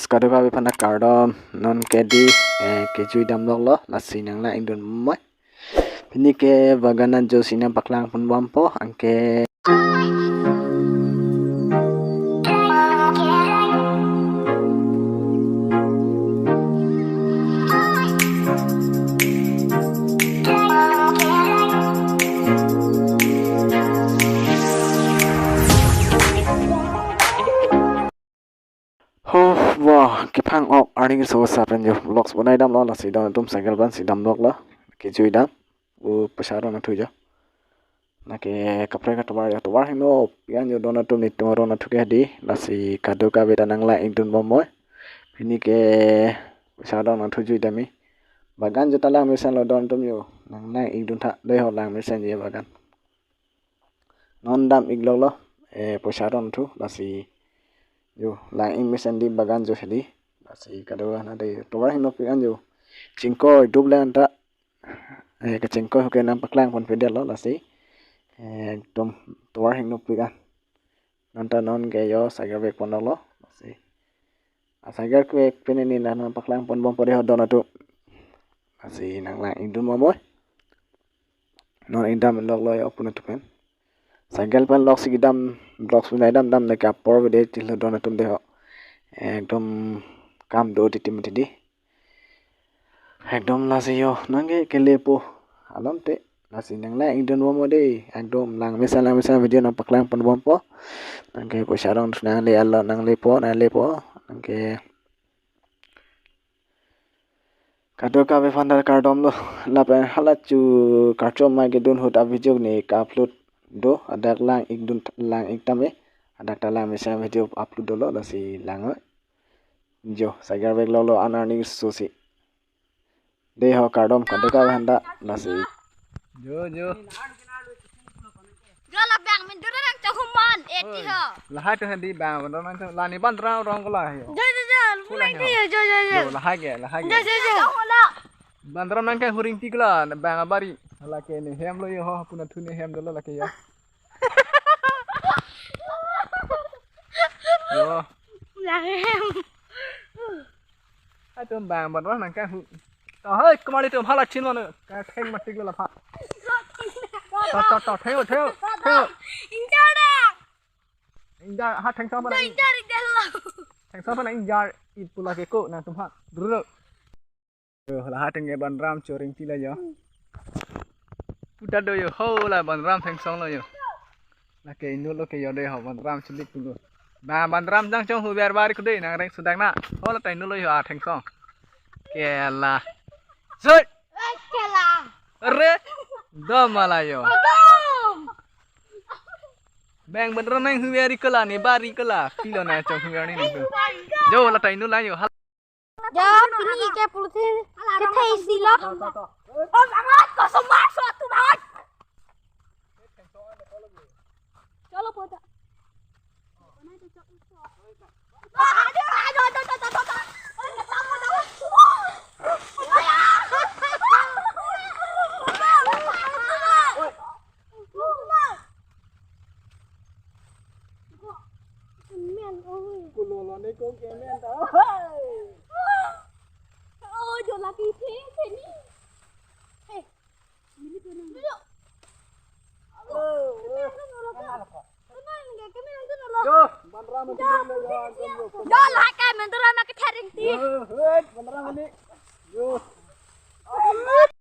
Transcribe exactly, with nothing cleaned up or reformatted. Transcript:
Kadokave aphan ta kardom, non ke dei, eh, kejui damloklo, lasi nanglang ingdun bomnoi. Pini ke bagan an jo si nangpaklang ponbompo, anke. Ho, wah, kephang-ok arni keso sa pen jo vlogs bonai damlo, lasi don atum cycle ban si damloklo, kejui dam, u paisa ron athu jo. Lake kaprek atovar jo, tovar hingno pi-an jo don atum, netum aron athu ke dei, lasi kadokave ta nanglang ingdun bomnoi. Pini ke paisa ron athu jui dam-i. Bagan jo ta lang mesenlo don atum jo, nanglang ingdun tha, dei ho lang mesen je bagan. Non dam-ikloklo, eh, paisa ron athu, lasi jo lang ing mesen dei bagan jo si dei, lasi kadokave na dei tovar hingno pi-an jo. Chingkoi dup le anta, eh, kachingkoi ho ke nangpaklang ponpedetlo, lasi, eh, ekdom tovar hingno pi-an. Non ta non ke jo cycle vek ponloklo, lasi. A cycle vek pen ne nangpaklang ponbompo dei ho don atum. Lasi nanglang ingdun bomnoi. Non ingdam loklo jo puna tu pen. Cycle pen lok si kedam, vlogs bonai dam dam, lake apor video chilo don atum dei ho. Ekdom kam do titi mati dei. Ekdom lasi jo, nang ke kelepo. Alam te, lasi nanglang ingdun bomnoi dei. Ekdom lang mesen lang mesen video nangpaklang ponbompo. Nang ke paisa ron nangle alo, nanglepo, nanglepo. Nang ke kadokave aphan ta kardomlo. Lapen hala chu karchom mai kedun ahut a video ne ka-upload do, hadak lang ingdun, lang ik tame. Hadak ta lang mesen video upload dolo, lasi lang-oi. Jo, cycle vekloklo an arni keso si. Dei ho kardom kadokave aphan ta, lasi. Jo, jo. Jo, la bang men dura nang chahumon, eti ho. Lahai tu handi bang, bang nang chah, la ne bandra rong ko la jo. Jo, jo, jo, pulang jo, jo, jo, jo. Jo, lahai ke, lahai ke. Jo, jo, jo. Bandra nang ke huring tikla, bang abari. Lake ne hem lo jo ho, puna thu ne hem dolo lake jo. Jo. Lang hem. Atum bang bandra nang ke hu. Ta hai, kemari tum hala chin lo ne. Ka theng matik lo la pha. Ta, ta, ta, theng, theng, theng. Injar da. Injar, ha thengsong aphan. Injar, injar lo. Thengsong aphan injar, it pu lake ko nangtum ha. Dulu. Yo, lahai ateng ke bandra choring tila jo. Puta do jo, ho la bandra thengsong lo jo. Lake inut lo ke jo dei ho bandra chili pulo. Ba bandra jang chong hu ber bari kude nang reng sudak na. Ho la ta inut lo jo a thengsong. Kela. Sut. Eh, kela. Are. Dom ala jo. Dom. Bang bandra nang hu ber ri kela ne bari kela. Pilo na chong hu ber ni nang tu. Jo la ta inut la jo. Jo, pini ke pulutin kethai si lo. Oh, banget, kosong masuk tuh, banget. Chalo, pota. Amen, oi. Kulo lo ne ko ke amen ta. Hai. Oh, jo lagi phe phe ni. Hei. Ini tuh nang. Ayo. Oh, oh. Kenal kok. Kenal nggak? Kenal tuh nalo. Yo, bandra mentu lo. Yo, lah kayak mentu lo, anak kecil rinti. Yo, hei, bandra mandi.